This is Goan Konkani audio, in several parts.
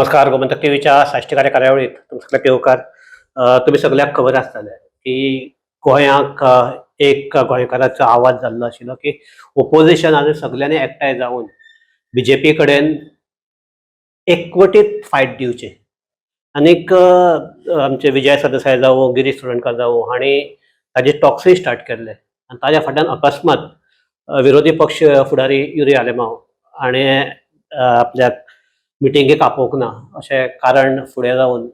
नमस्कार, गोमंतक टीव्हीच्या साश्टी कार्यावळीत तुमकां सगळ्यांक येवकार. तुमी सगळ्याक खबर आसतलें की गोंयाक एक गोंयकाराचो आवाज जाल्लो आशिल्लो की ओपोजिशन आनी सगल्यांनी एकठांय जावन बीजेपी कडेन एकवटीत फायट दिवचे. आनीक आमचे विजय सरदेसाय जावं, गिरीश चोडणकार जावं, हांणी ताजे टॉक्सूय स्टार्ट केल्ले आनी ताज्या फाटल्यान अकस्मात विरोधी पक्ष फुडारी युरी आलेमाव हाणें आपल्याक मिटिंगेक आपोवंक ना अशें कारण फुडें जावन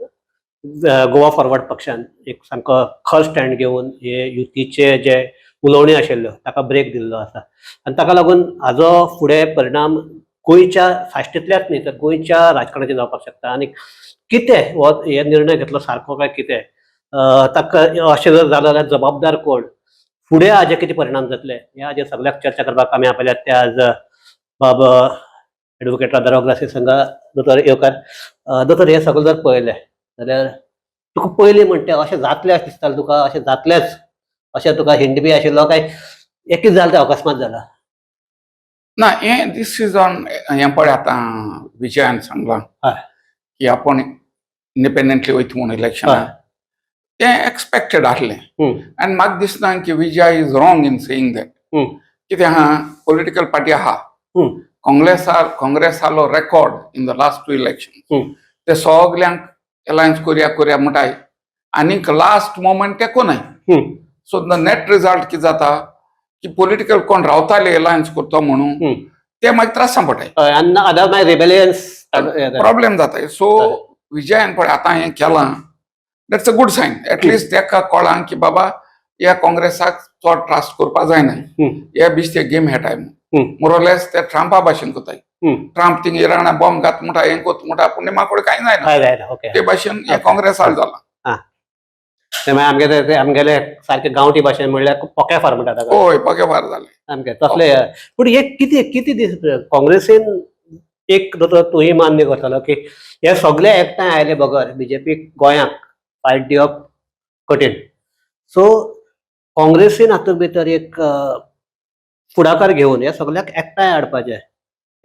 गोवा फॉरवर्ड पक्षान एक सामको खर स्टँड घेवन हे युतीचे जे उलोवणी आशिल्ल्यो ताका ब्रेक दिल्लो आसा. आनी ताका लागून हाजो फुडें परिणाम गोंयच्या साश्टींतल्याच न्ही तर गोंयच्या राजकारणाचेर जावपाक शकता. आनी कितें हो हे निर्णय घेतलो सारको काय कितें, ताका अशें जर जालें जाल्यार जबाबदार कोण, फुडें हाजे कितें परिणाम जातले, हे हाजेर सगल्याक चर्चा करपाक आमी आपयल्यात ते आज बाब एडवोकेट राधाराव ग्रासी संघा. दोतोर, येवकार. दोतोर, हे सगळें जर पळयलें जाल्यार तुका पयलीं म्हणटा अशें जातलें अशें दिसतालें तुका? अशें जातलेंच अशें तुका हिंट बी आशिल्लो काय एक कितें जालें तें अकस्मात जालां? ना, हें this is on हें पळय, आतां विजयान सांगलां की आपूण इंडिपेंडंटली वयता म्हूण इलेक्शनाक, तें एक्सपेक्टेड आसलें. आनी म्हाका दिसना की Vijay is wrong in saying that. कितें आहा, पॉलिटिकल पार्टी आहा, काँग्रेसालो record in the last two election, ते सगल्यांक अलायन्स करया करया म्हणटाय आनीक लास्ट मोमेंट ते कोनाय. सो the net result कितें जाता की पॉलिटिकल कोण रावताले अलायन्स करतो म्हणून, ते मागीर त्रासां पडटाय. हय, आनी अदर मागीर रिबेलियन्स. प्रॉब्लेम जाता. सो विजयान पळय आतां हें केलां, that's a good sign. At least तेका कळ्ळां की बाबा, ह्या काँग्रेसाक चड ट्रस्ट करपा जायना, हे बेश्टे गेम खेळटाय. मोरलेस ते ट्रंपा भाशेन करताय. ट्रंप थिंग इराणा बॉम्ब घात म्हणटा, हें कोत म्हणटा, पूण निमा कडेन कांय जायना. हय, जायना, ओके. ते भाशेन हे काँग्रेसाक जालां. ते मागीर आमगेले ते आमगेले सारके गांवठी भाशेन म्हणल्यार पोक्या फार म्हणटा ताका. हय, पगे फार जाले. सामकें तसले. पूण हे कितें कितें दीस काँग्रेसीन एक, दोतोर, तूंय मान्य करतलो की हे सगळे एकठांय आयले बगर बीजेपी गोंयाक फायट दिवप कठीण. सो काँग्रेसीन हातूंत भितर एक फुडाकार घेवन हे सगळ्याक एकठांय हाडपाचें,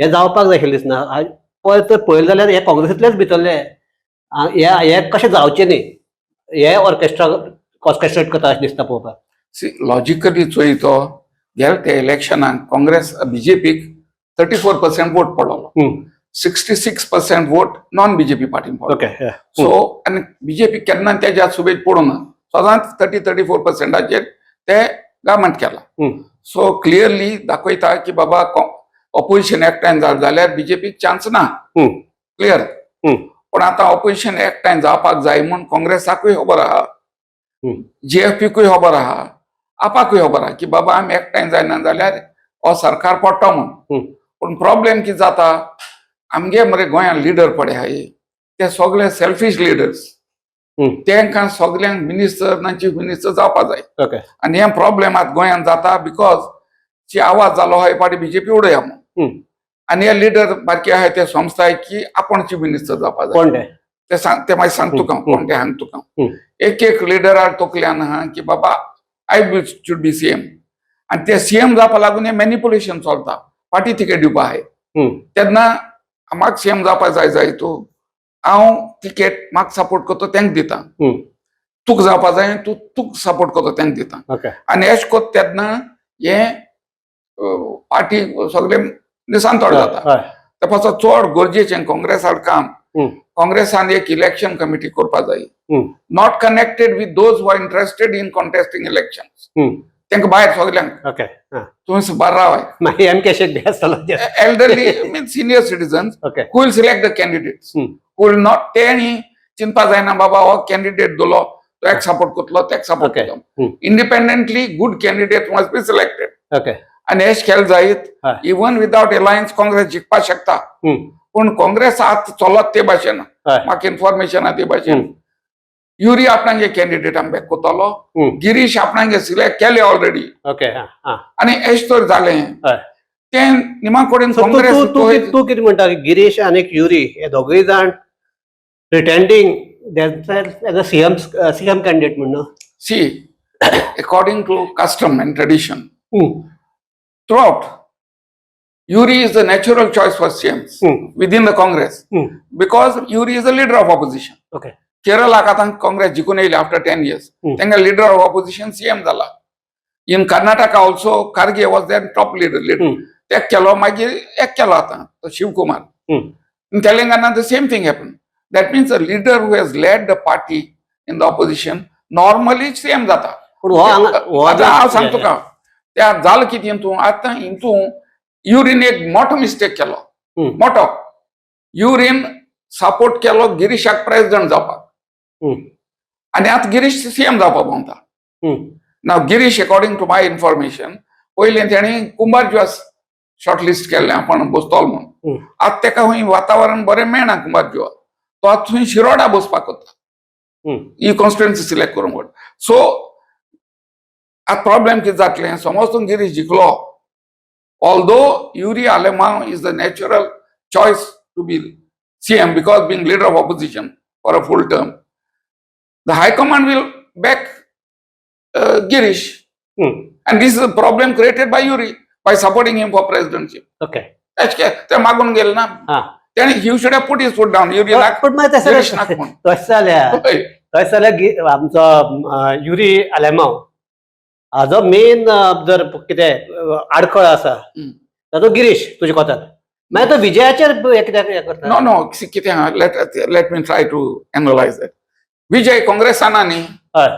हें जावपाक जाय आशिल्लें दिसना. आज पळय तर पळयलें जाल्यार हे काँग्रेसींतलेच भितरले हे हे कशें जावचें न्ही हे ऑर्केस्ट्रा ऑर्केस्ट्रेट करता अशें दिसता पळोवपाक. सी, लॉजिकली चोय तो गेले ते इलेक्शनाक काँग्रेस बीजेपीक 34% वोट पडलो, 66% vote non BJP पार्टीन पडलो. सो आनी बीजेपी केन्ना तेज्या सुबेज पडूना, सदांच 30-34 पर्संटाचेर ते गव्हर्मेंट केला. सो क्लियरली दाखयता की बाबा, ऑपोजिशन एकठांय जालें जाल्यार बीजेपीक चान्स ना. क्लियर. पण आतां ऑपोजिशन एकठांय जावपाक जाय म्हूण काँग्रेसाकूय खबर आहा, जीएफपीकूय खबर आहा, आपाकूय खबर आहा की बाबा, आमी एकठांय जायना जाल्यार हो सरकार पडटा म्हूण. पूण प्रॉब्लेम कितें जाता, आमगे मरे गोंयांत लिडर पळय आहाय ते सगळे सेल्फीश लिडर्स. तेंकां सगल्यांक मिनिस्टर ना चीफ मिनिस्टर जावपा जाय. आनी हे प्रॉब्लेम आतां गोंयांत जाता because ची आवाज जालो आहा हे फावटी बीजेपी उडया म्हूण. आनी हे लिडर बारके आहाय ते समजताय की आपूण चीफ मिनिस्टर जावपा जाय. कोण ते? ते सांग, ते मागीर सांग तुका. कोण ते सांग तुका. एक एक लिडरार तकल्यान आहा की बाबा, I should be CM. आनी ते सीएम जावपा लागून हे मॅनिपुलेशन चलता, पार्टी तिकेट दिवपा आहाय. तेन्ना म्हाका सीएम जावपा जाय जाय तूं, हांव तिकेट म्हाका सपोर्ट करता तेंका दिता. तुका जावपा जाय, तूं तुका सपोर्ट करता तेंका दिता. आनी एश कोत तेन्ना हे पार्टी सगळे निसांतोड जाता. ते पासत चड गरजेचें काँग्रेसाक काम, काँग्रेसान एक इलेक्शन कमिटी करपा जाय, not connected with those who are interested in contesting election. तांकां भायर सगल्यांक. तुमी बार रावाय. मागीर एम के शेख बी आसतलो ते. Elderly mean senior citizens who will select the candidates, who will not, तेणी चिंतपा जायना बाबा, हो कॅन्डिडेट दिलो तो एक सपोर्ट करतलो, तेक सपोर्ट करतलो. Independently good candidate must be selected. आनी एश केलें जायत, इवन विदाउट अलायन्स काँग्रेस जिखपाक शकता. पूण काँग्रेस आतां चलत ते भाशेन, म्हाका इन्फॉर्मेशन आहा ते भाशेन, युरी आपणागे कॅन्डिडेट आमी बॅक करतलो, गिरीश आपणागे सिलेक्ट केले ऑलरेडी. ओके हा हा आनी एश तर जालें तें निमा कडेन So तूं काँग्रेस तूं तूं तूं कितें म्हणटा, गिरीश आनी युरी हे दोगूय जाण pretending as a CM candidate म्हणून? See, according to custom and tradition, throughout, Yuri is the natural choice for CM within the Congress because Yuri is the leader of opposition. केरळाक आतां काँग्रेस जिखून येयली आफ्टर 10 इयर्स, तांकां leader of opposition CM जाला. In Karnataka also, Kharge was their top leader. तेक केलो, मागीर एक केलो आतां तो Shivkumar. In Telangana, the same thing happen. That means a leader who has led the party in the opposition normally CM जाता. पूण हो हांगा हो आतां हांव सांगता तुका, त्या जालें कितें हितून, आतां हितून युरीन एक मोठो मिस्टेक केलो. मोठो. युरीन सपोर्ट केलो गिरीशाक प्रेसिडेंट जावपाक आनी आतां गिरीश सीएम जावपाक भोंवता. Now Girish, according to my information, पयलीं तेणी कुंभारजुवा शॉर्ट लिस्ट केल्लें आपूण बसतलो म्हणून. आतां तेका खंय वातावरण बरें मेळना कुंभारजुवा, तो आतां थंय शिरोडा बसपाक वता, ही कॉन्स्टिट्युएन्सी सिलेक्ट करूंक. सो आतां प्रॉब्लेम कितें जातलें, समज तूं Girish जिखलो, although Yuri Alemao is the natural choice to be CM because being leader of opposition for a full term, the high command will back Girish. And this is a problem created by Yuri by supporting him for presidency. ते मागून गेले ना. तेणे he should have put his foot down. Yuri नाक, पूण मागीर तशें गिरीश नाक म्हूण. तशें जाल्यार तशें जाल्यार आमचो युरी आलेमाव हाजो मेन जर कितें आडखळ आसा ताजो गिरीश तुज्या कोतान, मागीर तो विजयाचेर हें कित्याक हें करता? No, see, कितें आहा, let me try to analyze that. Vijay काँग्रेसाना न्ही? हय.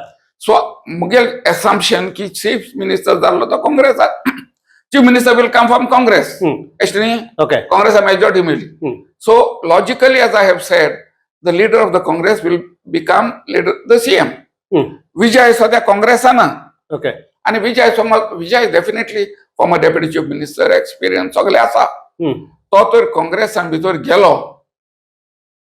सो मुगेल एसम्पशन की चीफ मिनिस्टर जाल्लो तो काँग्रेसाक, chief minister will come from Congress. अशें न्ही? ओके. काँग्रेसाक मेजॉरिटी मेळ्ळी. So logically, as I have said, the leader of the Congress will become leader, the CM. Vijay सद्या काँग्रेसाना आनी विजय समज, Vijay definitely former deputy chief minister, experience सगळे आसा. तो तर काँग्रेसान भितर गेलो,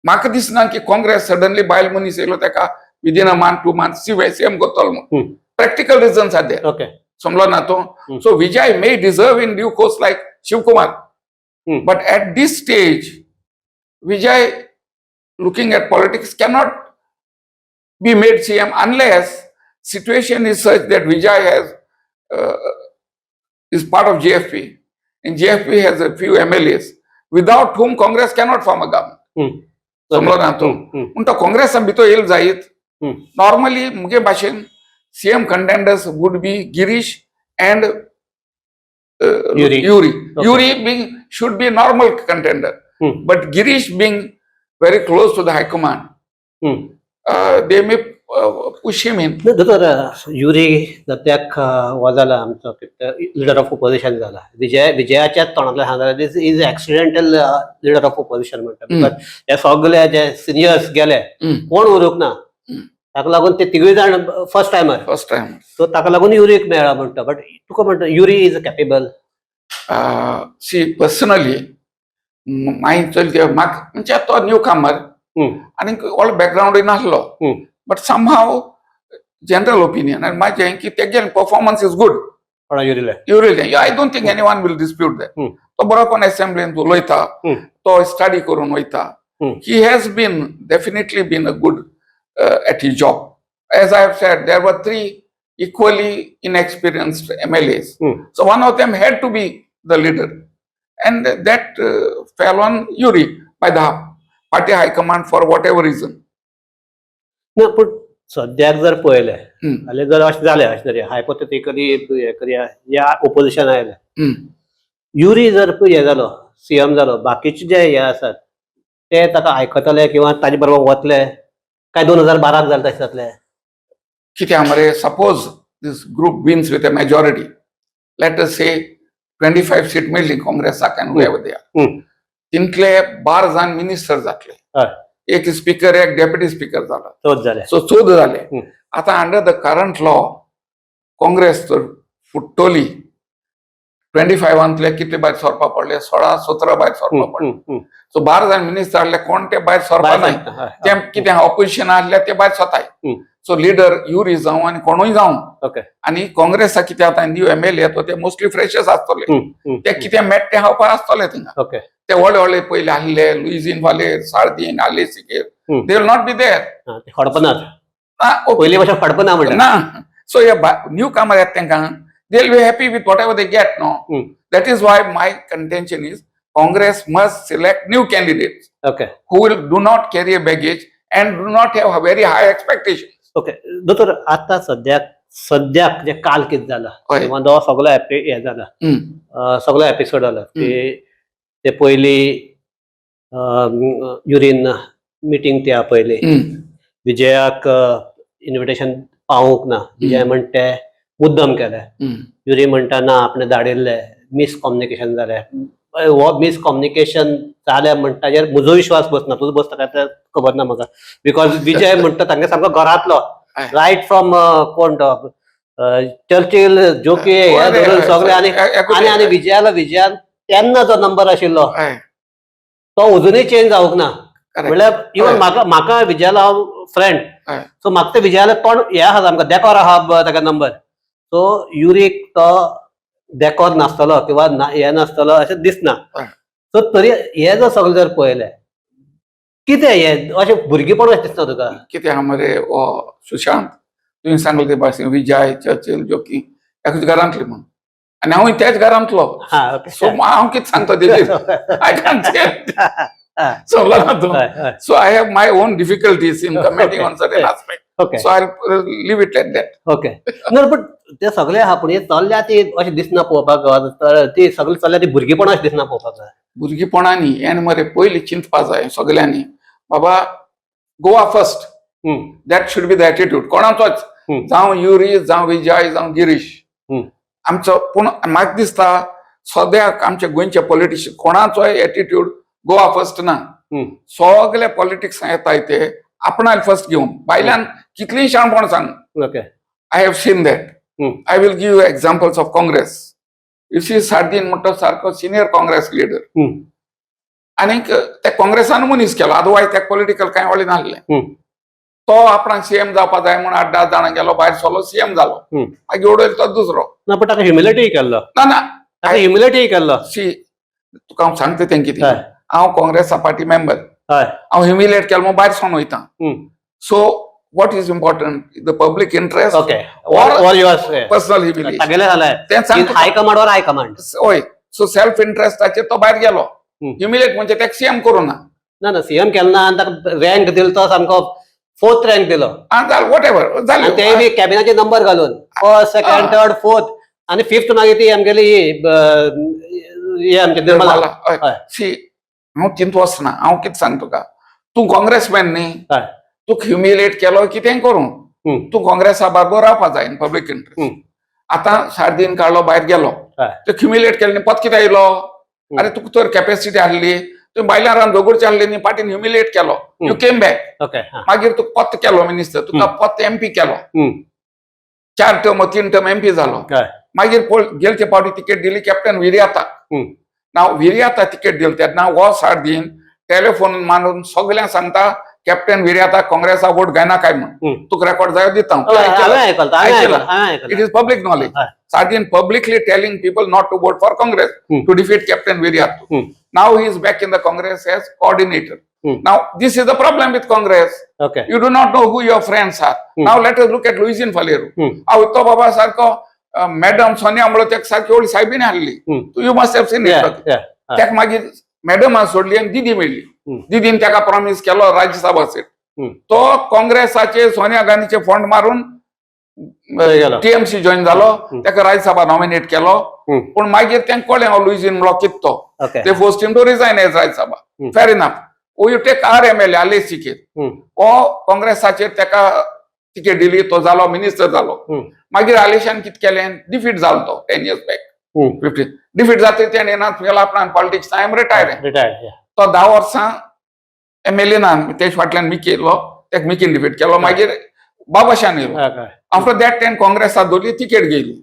म्हाका दिसना की काँग्रेस सडनली बायल मनीस येयलो ताका within a month, 2 month CM करतलो म्हणून. Practical reasons are there. समजलो ना तूं? So Vijay may deserve in due course like Shivakumar, but at this stage Vijay, looking at politics, cannot be made CM unless situation is such that Vijay has is part of GFP and GFP has a few MLAs without whom Congress cannot form a government. समजलो ना तूं? पूण तो काँग्रेसान भितर येयल जायत. नॉर्मली मुगे भाशेन CM contenders would be Girish and Yuri. Yuri. Yuri being should be normal contender, but Girish being very close to the high command, they may push him in. दोतोर, युरी सद्याक हो जाला आमचो लिडर ऑफ ओपोजिशन जाला. विजय विजयाच्याच तोंडांतल्यान सांगता, this is accidental leader of opposition म्हणटा, because हे सगळे जे सिनियर्स गेले, कोण उरूंक ना. ताका लागून ते तिगूय जाण first timer. First time. So ताका लागून युरीक मेळ्ळा म्हणटा, बट तुका म्हणटा Yuri is capable? C, personally मागीर चल ते म्हाका म्हणजे तो न्यू कामर आनी व्हडलो बॅकग्रावंडूय नासलो, बट समहाव जनरल ओपिनियन आनी म्हाजें की तेगेलें परफॉर्मन्स is good. कोणा, युरीले? युरीलें. I don't think anyone will dispute that. तो बरो कोण असेंब्लीन उलयता, तो स्टडी करून वयता. He has been definitely been a good at his job. As I have said, there were three equally inexperienced MLAs. So one of them had to be the leader. And that fell on Yuri by the party high command for whatever reason. ना, पूण सद्याक जर पळयलें जाल्यार जर अशें जालें, अशें जर हायपोथेटिकली हें करया, या ओपोजिशन आयलें, युरी जर हे जालो, सीएम जालो, बाकीचे जे हे आसात ते ताका आयकतले किंवा ताजे बरोबर वतले काय 2012क जालें तशें जातलें? कितें मरे, suppose this group wins with a majority, let us say 25 seat मेळ्ळी काँग्रेसाक and whoever they are. तितले 12 जाण मिनिस्टर जातले. एक स्पीकर, एक डेप्युटी स्पीकर जाला. 14 जाले. सो 14 जाले. आतां under the current law, Congress तर फुट्टली, 25आंतले कितले भायर सरपा पडले? 16, 17 भायर सरपा पडले. सो 12 जाण मिनिस्टर आहले, कोण ते भायर सरपा नाय. ते कितें ऑपोजिशन आहले ते भायर सरताय. सो लिडर युरी जावं आनी कोणूय जावं, आनी काँग्रेसाक कितें आतां न्यू एमएलए तो ते मोस्टली फ्रेशर्स आसतले. ते कितें मेट्टे ते खावपाक आसतले थिंगा. ते व्हडले व्हडले पयले आहले, लुईझीन फालेर, सार्दीन, आले सिकेर, they will not be there. ते खडपनात पयली भाशेन, खडपना म्हणटा. ना, सो हे न्यू कामर येता तांकां, they will be happy with whatever they get, no? That is why my contention is Congress must select new candidates who will do not carry a baggage and do not have a very high expectation. Okay दोतोर, आता सद्याक सद्याक जे काल कितें जाला किंवा जो सगलो हे जाला, सगलो एपिसोड जाला की ते पयली युरीन मिटींग ते आपयली, विजयाक इन्विटेशन पावूंक ना. विजय म्हणटा ते मुद्दम केले. युरी म्हणटा ना, आपणे धाडिल्ले, मिसकम्युनिकेशन जालें. हो मिसकम्युनिकेशन जालें म्हणटा ताजेर म्हजो विश्वास बसना. तुजो बसता काय तें खबर ना म्हाका, because Vijay म्हणटा तांगे सामको घरांतलो, रायट फ्रॉम कोण तो चर्चिल, जोकी हे धरून सगळे. आनी आनी आनी विजयालो, विजयान तेन्ना जो नंबर आशिल्लो तो अजुनूय चेंज जावंक ना. म्हणल्यार इवन म्हाका म्हाका विजयालो हांव फ्रेंड, सो म्हाका ते विजयालो तोंड हे आहा, सामको देकोर आहा ताका नंबर. सो युरीक तो देकोर नासतलो किंवा हे नासतलो अशें दिसना. सो तरी हे जर सगळें जर पळयलें, कितें हे अशें भुरगेपण अशें दिसना तुका? कितें आहा मरे हो सुशांत, तुवें सांगलें ते भाशेन विजय, चर्चिल, जोकी एकाच घरांतली म्हूण आनी हांवूय त्याच घरांतलो. सो हांव कितें सांगता तेजेर I can't say. समजलो ना तूं? हय हय So I have my own difficulties in commenting on certain aspect. So I leave it at that. Okay, ना, पण ते सगळे आहा, पूण हे चल्ल्या ती अशें दिसना पळोवपाक, तर ती सगळी चल्ल्या ती भुरगेपणां अशें दिसना पळोवपाक. भुरगेपणांनी हें मरे पयलीं चिंतपा जाय सगल्यांनी, बाबा, Goa first. That should be the attitude कोणाचोच, जावं युरी, जावं विजय, जावं गिरीश आमचो. पूण म्हाका दिसता सद्याक आमच्या गोंयचे पॉलिटिशियन कोणाचोय एटिट्यूड गोवा फर्स्ट ना. सगळे पॉलिटिक्स येताय ते आपणाक फर्स्ट घेवन, भायल्यान कितलीं शाणपण सांग. I have seen that. I will give you examples of Congress. You see, Sardinha म्हणटा सारको सिनियर काँग्रेस लिडर आनीक त्या काँग्रेसान मनीस केलो, अदरवायज त्या पॉलिटिकल कांय व्हडलें नासलें. तो आपणाक सीएम जावपा जाय म्हूण आठ धा जाणां गेलो, भायर सरलो, सीएम जालो. मागीर उडयलो तो दुसरो. ना, पण ताका ह्युमिलिटी केल्लो. ना ना ताका ह्युमिलिटी केल्लो. सी, तुका हांव सांगता तें कितें. हांव काँग्रेसा पार्टी मेंबर. हांव ह्युमिलेट केलो म्हूण भायर सरून वयता? So what is important, the public interest or yours personal humiliation? तागेलें जालें. तें सांगता. हायकमांड और हायकमांड. हय, सो सेल्फ इंटरेस्टाचेर तो भायर गेलो. ह्युमिलेट म्हणजे ताका सीएम करूं ना. ना ना, सीएम केलो ना आनी ताका रँक दिलो तो सामको फोर्थ रँक दिलो. आं, जालें, what ever. आनी जालें. ते बी कॅबिनाचे नंबर घालून फर्स्ट, सेकंड, थर्ड, फोर्थ आनी फिफ्थ. मागीर ती आमगेली ही ही आमची निर्मला. हय. सी, हांव चिंत वचना. हांव कितें सांग तुका, तूं काँग्रेसमॅन न्ही? तुका ह्युमिलेट केलो, कितेंय करूं, तूं काँग्रेसा बरोबर रावपा जाय इन पब्लीक इंटरेस्ट. आतां सार्दीन काडलो, भायर गेलो. ते ह्युमिलेट केलें न्ही, पत कित्याक येयलो? अरे, तुका तर कॅपॅसिटी आहली, तुवें भायल्या रावन झगडचे आहले न्ही, पार्टीन ह्युमिलेट केलो, you came back. मागीर तुका पत्त केलो मिनिस्टर, तुका पत्त एमपी केलो. चार टर्म, तीन टर्म एमपी जालो. मागीर गेलचे फावटी तिकेट दिली कॅप्टन विर्याताक. नाव विर्याता तिकेट दिली तेन्ना हो सार्दीन टेलिफोन मारून सगळ्यांक सांगता, कॅप्टन विर्याता काँग्रेसा वोट घेना काय म्हण. तुका रेकॉर्ड जाय दिता. हय, हांवें आयकलां, हांवें आयकलां. आयकलां, हांवें It आयकलां. is public knowledge. Sardin publicly telling people not to vote for Congress to defeat Captain Viriato. Now he is back in the Congress as coordinator. Now this is the problem with Congress. You do not know who your friends are. Now let us look at Luizinho Faleiro. हांव तो बाबा सारको मॅडम सोनिया म्हणलो, तेका सारकी व्हडली सायबीन आहली. You must have seen. तेका मागीर मॅडमा सोडली आनी दिदी मेळ्ळी. दिदीन तेका प्रॉमिस केलो राज्यसभा सीट. तो काँग्रेसाचे सोनिया गांधीचे फोंड मारून थंय गेलो. टीएमसी जॉईन जालो. तेका राज्यसभा नॉमिनेट केलो. पूण मागीर तेंका कळ्ळें हो लुईझीन म्हणलो कितें तो. They forced him to resign as Rajya Sabha. Fair enough. Oh, you take our MLA Alesh Chiquet. हो काँग्रेसाचेर तेका तिकेट दिली, तो जालो मिनिस्टर जालो. मागीर आलेशान कितें केलें? डिफीट जालो तो 10 years back, 15. Defeat जातकीर तेणें ना केला आपणान politics, I am retired. Retired. तो 10 वर्सां एमएलए ना. तेज फाटल्यान मिकी येयलो, तेका मिकीन डिफीट केलो. मागीर बाबाशान येयलो. आफ्टर that तेणें काँग्रेसाक धरली, तिकेट घेयली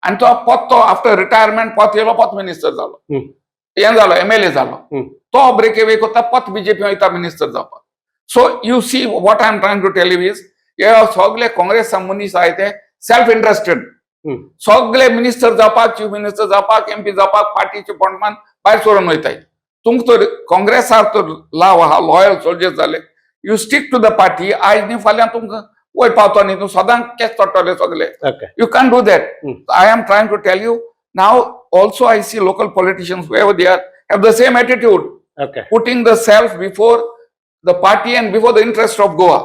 आनी तो पत्तो आफ्टर रिटायरमेंट पत येयलो, पत मिनिस्टर जालो. हें जालो, एमएलए जालो. तो ब्रेक अवे करता, पत बीजेपी वयता मिनिस्टर जावपाक. So you see, what I am trying to tell you is हे सगळे काँग्रेस मनीस आहाय ते सेल्फ इंटरेस्टेड. सगळे मिनिस्टर जावपाक, चीफ मिनिस्टर जावपाक, एमपी जावपाक पार्टीचे फोंडमान भायर सरून वयताय. तुमकां तर काँग्रेसार तर लाव आहा, लॉयल सोल्जर्स जाले, you stick to the party. आयज न्ही फाल्यां तुमकां वयर पावतो न्ही, तूं सदांच केस चडटले सगळे. You can't do that. I am trying to tell you, Now also I see local politicians, wherever they are, have the same attitude, putting the self before the party and before the interest of Goa.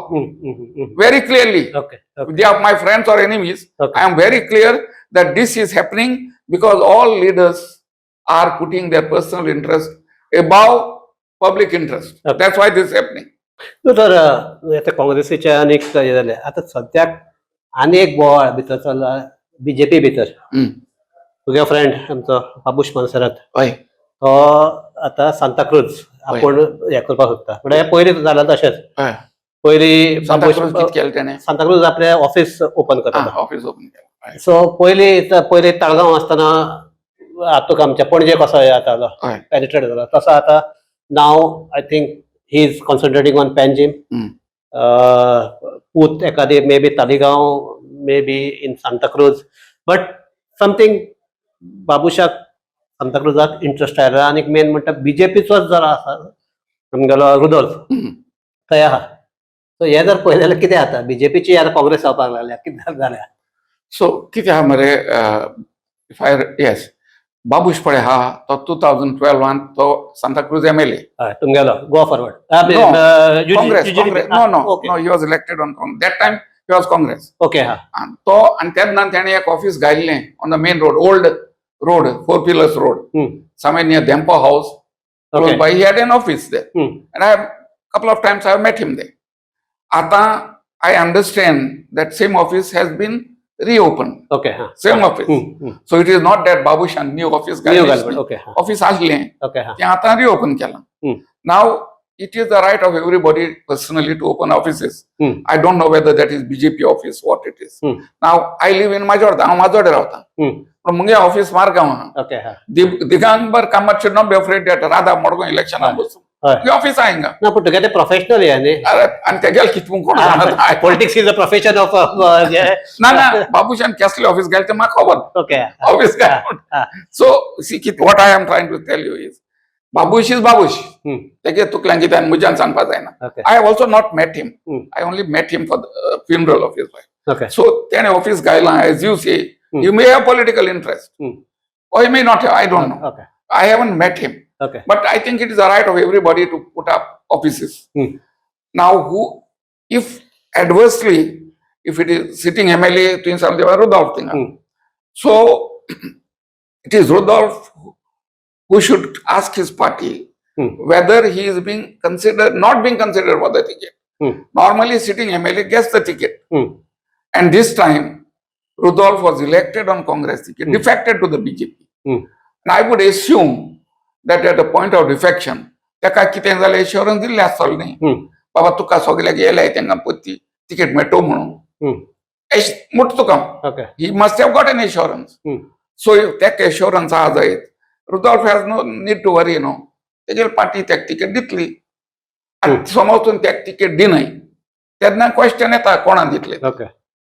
Very clearly. Okay okay They are my friends or enemies. I am very clear that this is happening because all leaders are putting their personal interest above public interest. That's why this is happening. तर आतां काँग्रेसीचे आनीक हे जाले, आतां सद्याक आनी एक बोवाळ भितर चल्ला बीजेपी भितर. तुगे फ्रेंड आमचो बाबूश मोन्सेरात, तो आतां सांताक्रूज आपूण हें करपाक सोदता. म्हणल्यार हें पयलीं जालां तशेंच. पयलीं सांताक्रूज कितें केलें तेणें? सांताक्रूज आपलें ऑफिस ओपन करता. ऑफिस ओपन केलें. सो पयलीं पयलीं ताळगांव आसतना हातूंत आमच्या पणजे कसो हे जातालो, पेनिट्रेट जालो, तसो आतां now I think he is concentrating on Panjim. पूत एखादी may be Taleigao, may be in Santacruz, but something बाबूशाक सांताक्रूजाक इंट्रस्ट आयला. आनी मेन म्हणटा बीजेपीचोच जरा आसा आमगेलो रुदोल्फ, थंय आहा. सो हे जर पळयलें जाल्यार कितें जाता? बीजेपीची आतां काँग्रेस जावपाक लागल्या, कितें जाल्या? सो कितें आहा मरे, if I yes, Babush पळय आहा तो 2012न तो सांताक्रूज एमएलए. हय, तुमगेलो Goa forward? No, Congress. No, no, he was elected on Congress. That time he was Congress. Okay हा. आनी तो आनी तेन्ना तेणें एक office घायल्लें on the main road, old road, Four Pillars Road, somewhere near Dempo House, close by. He had an office there. And I have couple of times I have met him there. आता I understand that same office has been reopened. Okay हा Same office. So it is not that Babushan new office new घायलें. Okay हा ऑफिस आसलें, ओके हा तें आतां रिओपन केलां. Now it is the right of everybody personally to open offices. I don't know whether that is BJP office, what it is. Now I live in Majorda, हांव माजोर्डे रावता, पूण मुगे ऑफिस मारगांव आहा. ओके हा Digambar Kamat should not be afraid that Radha Madgaon इलेक्शनाक बसूं. मुगे ऑफिस आहा हिंगा. ना, पूण तुगे ते प्रोफेशनल हे न्ही. अरे, आनी तेगेले कितें कोण जाणा? Politics is a profession of ना ना, बाबूशान कसलें ऑफिस घालें तें म्हाका खबर. ओके ऑफिस काय. So see, what I am trying to tell you is Babush is Babush. तेगे तुकल्यान कितें आनी म्हज्यान सांगपा जायना. I have also not met him. I only met him for the funeral of his wife. So तेणे office घायलां, as you say, you may have political interest or he may not have, I don't know. I haven't met him. But I think it is the right of everybody to put up offices. Now, who, if adversely, if it is sitting MLA, तुवें सांगलें Rudolph थिंगा. So it is Rudolph who should ask his party whether he is being considered, not being considered for the ticket. Normally, sitting MLA gets the ticket. And this time, Rudolph was elected on Congress ticket, defected to the BJP. And I would assume that at the point of defection, ताका कितें जालें एश्योरन्स दिल्लें आसतलें न्ही, बाबा तुका सगल्याक येयलाय तेंका पत्ती तिकेट मेळटो म्हणून म्हणटा तुका. He must have got an assurance. So तेका एश्योरन्स आहा जायत, Rudolph has no need to worry, no. तेगेली पार्टी तेका तिकेट दितली. आनी समज तूं तेका तिकेट दिनाय तेन्ना क्वेश्चन येता कोणा दितले.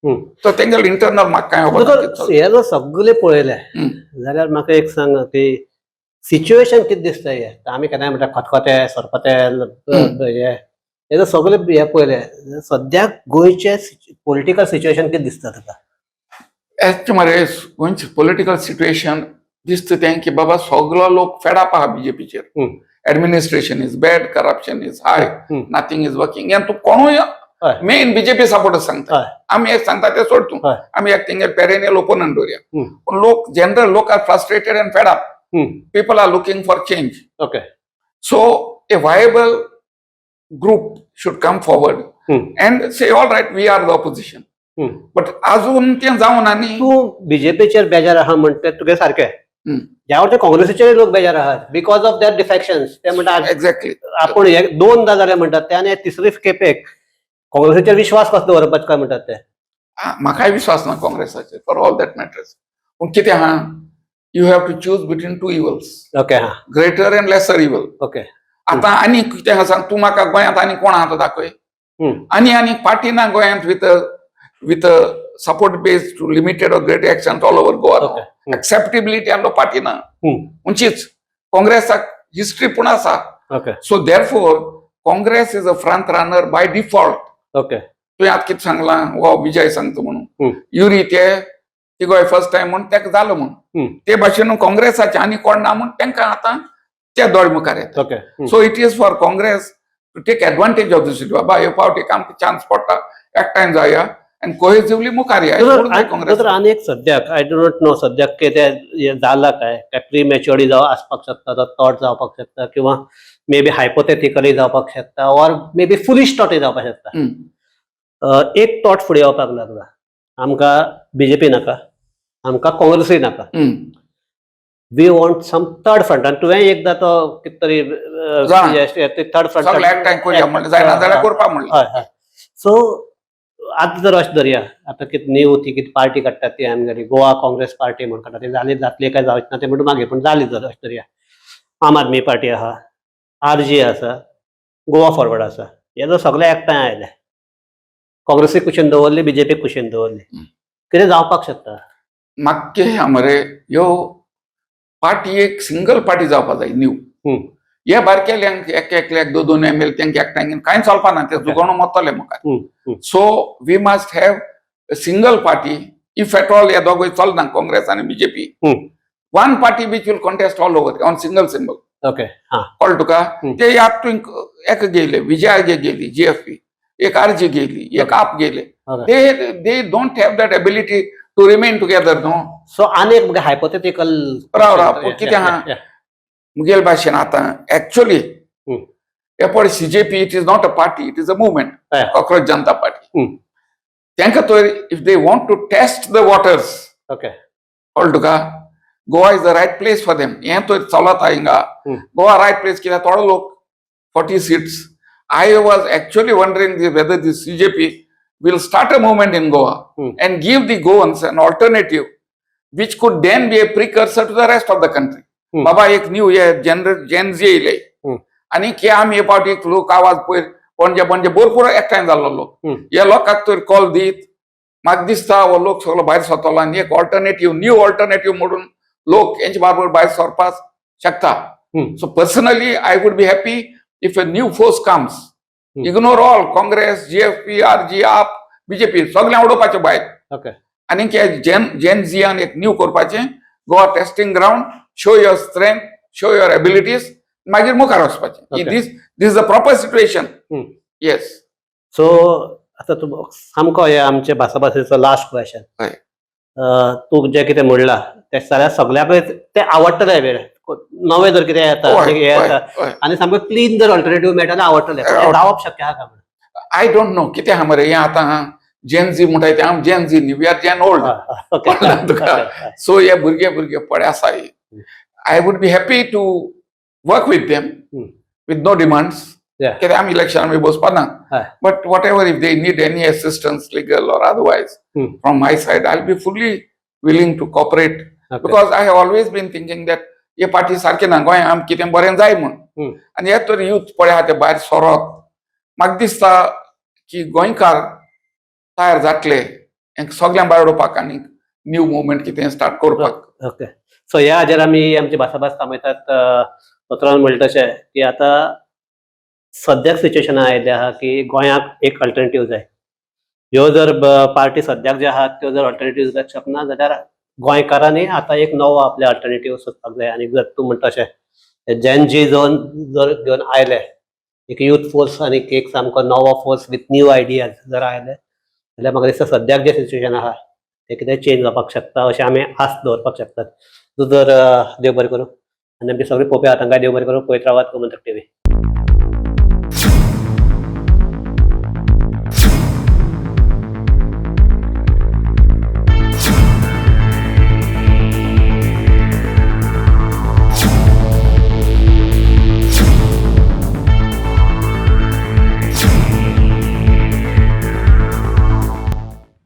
सो तेंगेले इंटरनल म्हाका कांय खबर ना कितें चल्लां. हे जर सगळे पळयले जाल्यार म्हाका एक सांग की सिच्युएशन कितें दिसता हे? आमी केन्नाय म्हणटा खतखते सरपते हे हे जर सगळे हे पळयले, सद्याक गोंयचे पॉलिटिकल सिच्युएशन कितें दिसता तुका? एच मरे, गोंयचें पॉलिटिकल सिट्युएशन दिसता तें की बाबा सगलो लोक फेड अप आहा बीजेपीचेर. Administration is bad, corruption is high, nothing is working. आनी तूं कोणूय मेन बीजेपी सपोर्टर्स सांगता. आमी एक सांगता ते सोड तूं. आमी एक तेंगे पेरेनियल ओपोनंट दवरया. पूण लोक, जनरल लोक are frustrated and fed up. People are looking for change. So a viable group should come forward and say, all right, we are the opposition. But अजून तें जावना न्ही. तूं बीजेपीचेर बेजार आहा म्हणटे तुगे सारकें. ह्या वटेन काँग्रेसीचेर लोक बेजार आहात because of that डिफॅक्शन्स. ते म्हणटा एक्झॅक्टली आपूण हे दोनदा जाले म्हणटात ते आनी तिसरे खेपेक काँग्रेसीचेर विश्वास कसो दवरपाचो काय म्हणटात ते. म्हाकाय विश्वास ना काँग्रेसाचेर, फॉर ऑल that matters. पूण कितें आहा, you have to choose between two evils, okay हा greater and lesser evil. आतां आनी कितें आहा सांग तूं म्हाका, गोंयांत आनी कोण आहा तो दाखय. आनी आनी पार्टी ना गोंयांत with support base to limited or great extent all over Goa. Acceptability आहलो पार्टी ना उंचीच. काँग्रेसाक हिस्ट्री पूण आसा. So therefore Congress is a front runner by default. तुवें आतां कितें सांगलां, हो विजय सांगता म्हणून, युरी ते तिगोय फर्स्ट टायम म्हूण ताका जालो म्हूण. ते भाशेन काँग्रेसाचे आनी कोण ना म्हूण तांकां आतां ते दोळे मुखार येता. So it is for Congress to take advantage of this. बाबा, हे फावटी आमकां चान्स पडटा, एकठांय जावया आनी कोहेसिवली मुखार या. काँग्रेस तर आनी एक सद्याक, I do not know सद्याक कितें हें जाला काय, काय प्री मॅच्युअर्ड जावं आसपाक शकता, तो थॉट जावपाक शकता किंवा मे बी हायपोथेटिकली जावपाक शकता ऑर मे बी फुलिश थॉटय जावपाक शकता. एक थॉट फुडें येवपाक लागला, आमकां बीजेपी नाका, आमकां काँग्रेसूय नाका, we want some third front. आनी तुवें एकदां तो कितें तरी थर्ड फ्रंट सगळे एकठांय करुया म्हणलें, जायना जाल्यार करपा म्हणलें. हय हय सो आतां जर अशें धरया, आतां कितें न्यू ती कितें पार्टी काडटात ती आमगेली गोवा काँग्रेस पार्टी म्हूण काडटा, ती जाली जातली काय जावची ना ते म्हणटा मागीर, पूण जाली जर अशें धरया, आम आदमी पार्टी आहा, आरजी आसा, गोवा फॉरवर्ड आसा, हे जर सगळे एकठांय आयले, काँग्रेसीक कुशीन दवरली, बीजेपीक कुशीन दवरली, कितें जावपाक शकता? म्हाका कितें आहा मरे, ह्यो पार्टी एक सिंगल पार्टी जावपा जाय न्यू. हे बारकेल्यांक एक एकल्याक दोन दोन एमएल तांकां एकठांय घेवन कांय चलपा ना, ते जुगोवणो मरतले मुखार. So we must have a single party if at all हे दोगूय चलना, काँग्रेस आनी BJP, one party which will contest all over on single symbol. कळ्ळें तुका? ते याद तुवें एक गेले, विजया गेली, जीएफपी, एक आरजी गेली, एक आप गेले. They don't have that ability to remain together, न्हू. सो आनी एक हायपोथेटिकल राव राव, पूण कितें आहा, मुगेल भाशेन आतां एक्चुअली हे पळय, CJP, it is not a party, it is a movement. Cockroach Janata party. तांकां तर if they want to test the waters, कळ्ळें तुका, Goa is the right place for them. हें तर चलता हिंगा. गोवा रायट प्लेस कित्याक थोडो लोक, 40 seats. I was actually wondering whether the CJP will start a movement in Goa and give the Goans an alternative which could then be a precursor to the rest of the country. बाबा, एक न्यू हे जेन झी येयले आनी की आमी हे फावटी लोक आवाज पयर पणजे पणजे भरपूर एकठांय जाल्लो लोक. हे लोकांक तर कॉल दीत म्हाका दिसता हो लोक सगळो भायर सरतलो आनी एक ऑल्टरनेटीव, न्यू ऑल्टरनेटीव म्हणून लोक हेंचे बरोबर भायर सरपाक शकता. So personally I would be happy if a new force comes. Ignore all Congress, GFP, RG, AAP, BJP, सगळें उडोवपाचें भायर आनी जेन जेन झियान एक न्यू करपाचें Goa testing ground, show your strength, show your abilities, मागीर मुखार वचपाचें. This is the proper situation. Yes. So आतां तूं सामको हे आमचे भासाभाशेचो लास्ट क्वेश्चन. तूं जें कितें म्हणलां तें जाल्यार सगळ्याकय तें आवडटलें वेळ नवें जर कितें येता, हें येता आनी सामकें क्लीन जर अल्टरनेटीव मेळटा जाल्यार आवडटलें. पण तें जावप शक्य आहा का म्हणून? I don't know कितें आहा मरे, हें आतां जेन झी म्हणटाय ते, आम जेन झी न्ही, we are gen old. कळ्ळें तुका? सो हे भुरगे भुरगे पळय आसा, I would be happy to work with them with no demands. कित्याक आमी इलेक्शन बी बसपा ना. But whatever, if they need any assistance, legal or otherwise, from my side I be fully willing to cooperate, because I have always been thinking that हे पार्टी सारकें ना, गोंय आम कितें बरें जाय म्हूण. आनी हे तर यूथ पळय आहा ते भायर सोरत, म्हाका दिसता की गोंयकार तयार जातले हेंका सगळ्यांक भायर उडोवपाक आनी न्यू मुवमेंट कितें स्टार्ट करपाक. ओके, सो ह्या हाजेर आमी आमची भासाभास थांबयतात. दोतोरान म्हणलें तशें की आतां सद्याक सिच्युएशन आयिल्लें आहा की गोंयाक एक अल्टरनेटीव जाय. ह्यो जर पार्टी सद्याक ज्यो आहात त्यो जर अल्टरनेटीव जावंक शकना जाल्यार गोंयकारांनी आतां एक नवो आपले अल्टरनेटीव सोदपाक जाय. आनी जर तूं म्हणटा तशें जेन जी झोन जर घेवन आयले, एक यूथ फोर्स आनी एक सामको नवो फोर्स विथ न्यू आयडियाज जर आयले जाल्यार म्हाका दिसता सद्याक जें सिच्युएशन आहा तें कितें चेंज जावपाक शकता अशें आमी आस दवरपाक शकतात. तूं जर देव बरें करूं आनी आमचे सगळे पळोवपी आहा तांकां देव बरें करूं. पळयत रावात गोमंतक टिवी.